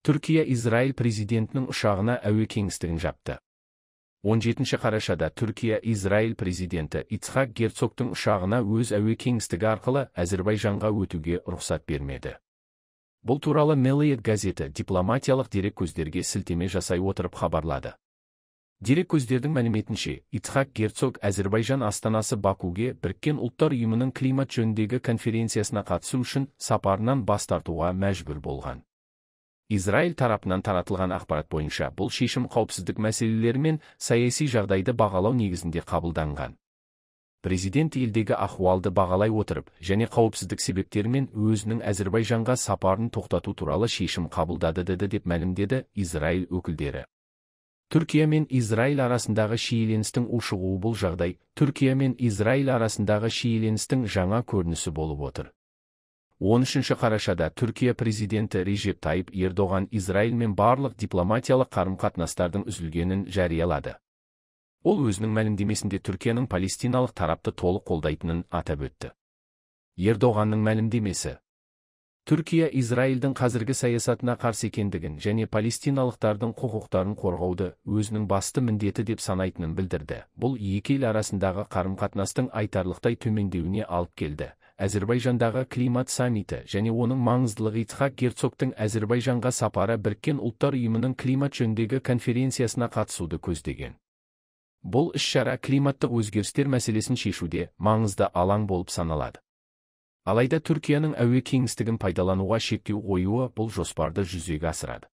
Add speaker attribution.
Speaker 1: Түркия Израиль президентінің ұшағына әуе кеңістігін жапты. 17 қарашада Түркия Израиль президенті Ицхак Герцогтың ұшағына өз әуе кеңістігі арқылы Әзірбайжанға өтуге рұқсат бермеді. Бұл туралы Мелиет газеті дипломатиялық дереккөздерге сілтеме жасай отырып хабарлады. Дереккөздердің мәліметінше, Ицхак Герцог Әзірбайжан астанасы Бакуге Біріккен Ұлттар Ұйымының климат жөніндегі конференциясына қатысу үшін сапарынан бас тартуға мәжбүр болған. Израиль тарапынан таратылған ақпарат бойынша, бұл шешім қауіпсіздік мәселелері мен саяси жағдайды бағалау негізінде қабылданған. Президент елдегі ахуалды бағалай отырып және қауіпсіздік себептерімен өзінің Әзірбайжанға сапарын тоқтату туралы шешім қабылдады деді деп мәлімдеді Израиль өкілдері. Түркия мен Израиль арасындағы шиеленістің ушығуы. Бұл жағдай Түркия мен Израиль арасындағы шиеленістің жаңа көрінісі болып отыр. 13 қарашада Түркия президенті Режеп Тайып Ердоған Израильмен барлық дипломатиялық қарым-қатынастардың үзілгенін жариялады. Ол өзінің мәлімдемесінде Түркияның палестиналық тарапты толық қолдайтынын атап өтті. Ердоғанның мәлімдемесі Түркия Израильдің қазіргі саясатына қарсы екендігін және палестиналықтардың құқықтарын қорғауды өзінің басты міндеті деп санайтынын білдірді. Бұл екі ел арасындағы қарым-қатынастың айтарлықтай төмендеуіне алып келді. Әзірбайжандағы климат саммиті және оның маңыздылығы. Ицхак Герцогтың Әзірбайжанға сапары Біріккен Ұлттар Ұйымының климат жөніндегі конференциясына қатысуды көздеген. Бұл іс-шара климаттық өзгерістер мәселесін шешуде маңызды алаң болып саналады. Алайда Түркияның әуе кеңістігін пайдалануға шектеу қоюы бұл жоспарды жүзеге асырады.